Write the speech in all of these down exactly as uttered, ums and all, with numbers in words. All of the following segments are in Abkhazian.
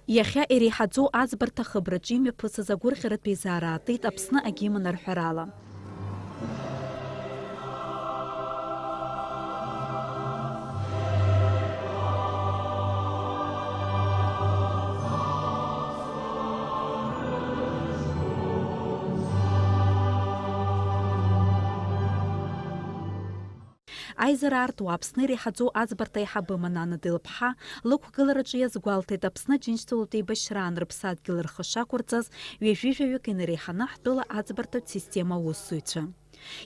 Иахьа иреиҳаӡоу аӡбарҭа ахыбраҿы имҩаԥысыз агәырӷьаратә еизара аатит Аԥсны агимн арҳәарала. Аизара аартуа Аԥсны иреиҳаӡоу аӡбарҭа аиҳабы Манана Делԥҳа лықәгылараҿы иазгәалҭеит Аԥсны Аџьынџьтәылатә еибашьраан рыԥсадгьыл рхы шақәырҵаз ҩажәи жәаҩык инареиҳаны ҳтәыла аӡбарҭатә система аусзуҩцәа.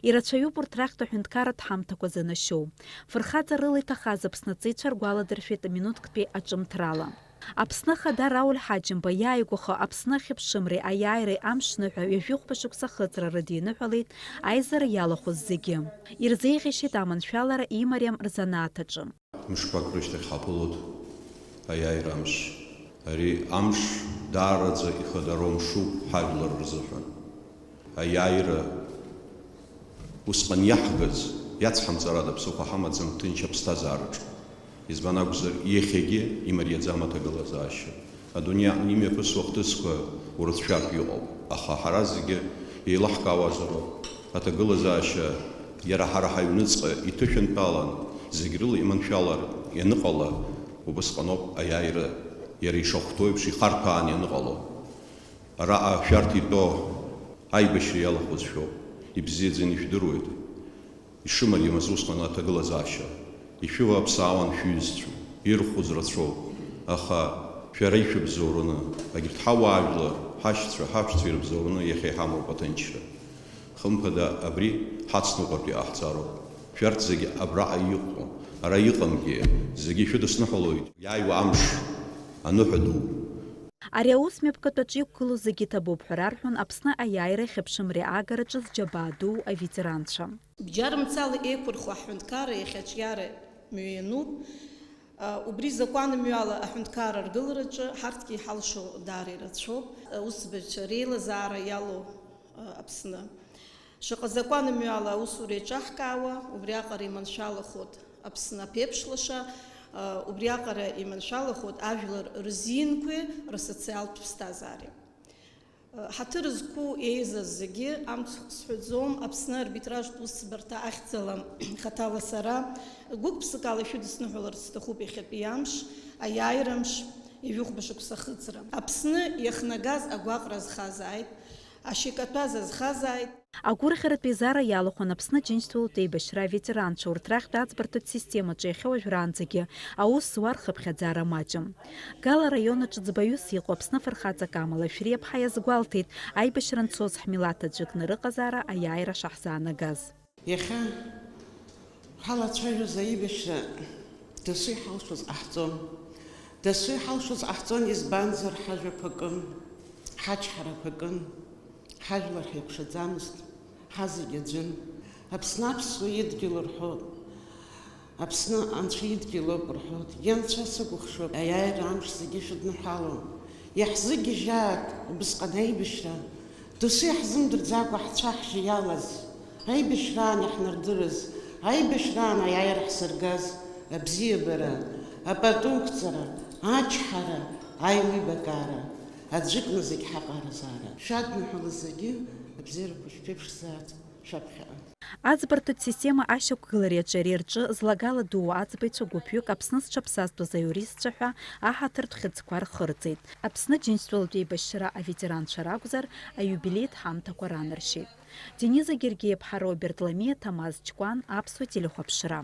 Ирацәаҩуп урҭ рахьтә аҳәынҭқарратә ҳамҭақәа занашьоу. Фырхаҵарыла иҭахаз Аԥсны аҵеицәа ргәаладыршәеит минуҭктәи аҿымҭрала. Аԥсны Ахада Рауль Ҳаџьымба иааигәахо Аԥсны ахьыԥшымреи аиааиреи амшныҳәа ҩажәихәба шықәса ахыҵра рыдиныҳәалеит аизара иалахәыз зегьы. Ирзеиӷьашьеит аманшәалара имариам рзанааҭ аҿы. Мышқәак рышьҭахь ҳаԥылоит аиааира амш. Ари амш даараӡа ихадароу мшуп ҳажәлар рзыҳәан. Аиааира усҟан иаҳгаз, иацҳамҵарада ԥсыхәа ҳамаӡам ҭынч аԥсҭазаараҿы. Избан акәзар, иахьагьы имариаӡам аҭагылазаашьа. Адунеи аҟны имҩаԥысуа ахҭысқәа урыцәшәартә иҟоуп, аха ҳара зегьы еилаҳкаауазароуп. Аҭагылазаашьа иара ҳара ҳаҩныҵҟа иҭышәынтәалан, зегь рыла иманшәалар ианыҟала, убысҟаноуп аиааира иара ишахәҭоу еиԥш ихарҭәаан ианыҟало. Араҟа шәарҭ итәоу аибашьра иалахәыз шәоуп, ибзиаӡаны ишәдыруеит. Ишымариамыз усҟан аҭагылазаашьа, ишәываԥсаауан шәҩызцәа, ирхәыз рацәоуп, аха шәара ишәыбзоураны, егьырҭ ҳауаажәлар, ҳашьцәа, ҳаҳәшьцәа ирыбзоураны иахьа иҳамоуп аҭынчра. Хымԥада, абри ҳацныҟәартә иҟаҳҵароуп. Шәарҭ зегьы абраҟа иҟоу, ара иҟамгьы, зегьы шәыдысныҳәалоит. Иааиуа амш аныҳәа ду. Ари аус мҩаԥгатәаҿы иқәгылоу зегьы ҭабуп ҳәа рарҳәон Аԥсны аиааира ахьыԥшымреи аагараҿы зџьабаа ду аветеранцәа. Бџьар мцала еиқәырхуа аҳәынҭқарра иахьа аҿиара мҩа иануп. Убри закәанмҩала аҳәынҭқарра аргылараҿы ҳарҭгьы иҳалшо даара ирацәоуп. Аусбаҩцәа реилазаара иалоу Аԥсны. Шаҟа закәанмҩала аусура еиҿаҳкаауа, убриаҟара иманшәалахоит Аԥсны аԥеиԥш лаша, убриаҟара иманшәалахоит ажәлар рзиинқәеи рсоциалтә ԥсҭазаареи. Ҳаҭыр зқәу еизаз зегьы амц сҳәаӡом, Аԥсны арбитражтә усӡбарҭа ахьӡала хаҭала сара гәык-ԥсыкала шәыдысныҳәаларц сҭахуп иахьатәи амш, аиааира амш, ҩажәихәба шықәса ахыҵра. Аԥсны иахнагаз агәаҟра азхазааит, ашьакатәаз азхазааит. Агәырӷьаратә еизара иалахәын Аԥсны Џьынџьтәылатә еибашьра аветеранцәа, урҭ рахьтә аӡбарҭатә системаҿы иахьа уажәраанӡагьы аус зуа рхыԥхьаӡара маҷым. Гала араион аҿы ӡбаҩыс иҟоу Аԥсны афырхаҵа Камала Шәриаԥҳа иазгәалҭеит, аибашьра анцоз ҳмилаҭ аӡәыкны рыҟазаара аиааира шаҳзаанагаз. Иахьа ҳалацәажәоз аибашьра дасу иҳалшоз ҟаҳҵон. Дасу иҳалшоз ҟаҳҵон, избанзар, ҳажәақәа кын, ҳачҳарақәа кын, ҳажәлар ҳаиқәшаӡамызт, ҳазегь аӡәын. Аԥсны аԥсуа идгьыл рҳәоит, Аԥсны анцәа идгьыл ауп рҳәоит. Ианцәа сыкәыхшоуп, аиааира амш зегьы шәыдныҳәалон. Иаҳзыгьежьаат убысҟан аибашьра, досу иаҳзымдырӡакәа ҳцәа-ҳжьы иалаз, аибашьраан иаҳнардырыз, аибашьраан аиааира ҳзыргаз, абзиабара, апату ықәҵара, ачҳара, аилибакаара, аӡәыкны зегь ҳаҟаразаара. Шәадныҳәалаз зегьы абзиарақәа шәԥеиԥшзааит шәаԥхьаҟа. Аӡбарҭатә система ашьақәгылареи аҿиареи рҿы злагала дуу аӡбаҩцәа гәыԥҩык Аԥсны зҽаԥсазтәыз аиуристцәа ҳәа аҳаҭыртә хьыӡқәа рхырҵеит. Аԥсны Џьынџьтәылатә еибашьра аветеранцәа ракәзар, аиубилеитә ҳамҭақәа ранаршьеит. Дениза Гергиаԥҳа, Роберт Ламиа, Ҭамаз Ҷкәан, Аԥсуа телехәаԥшра.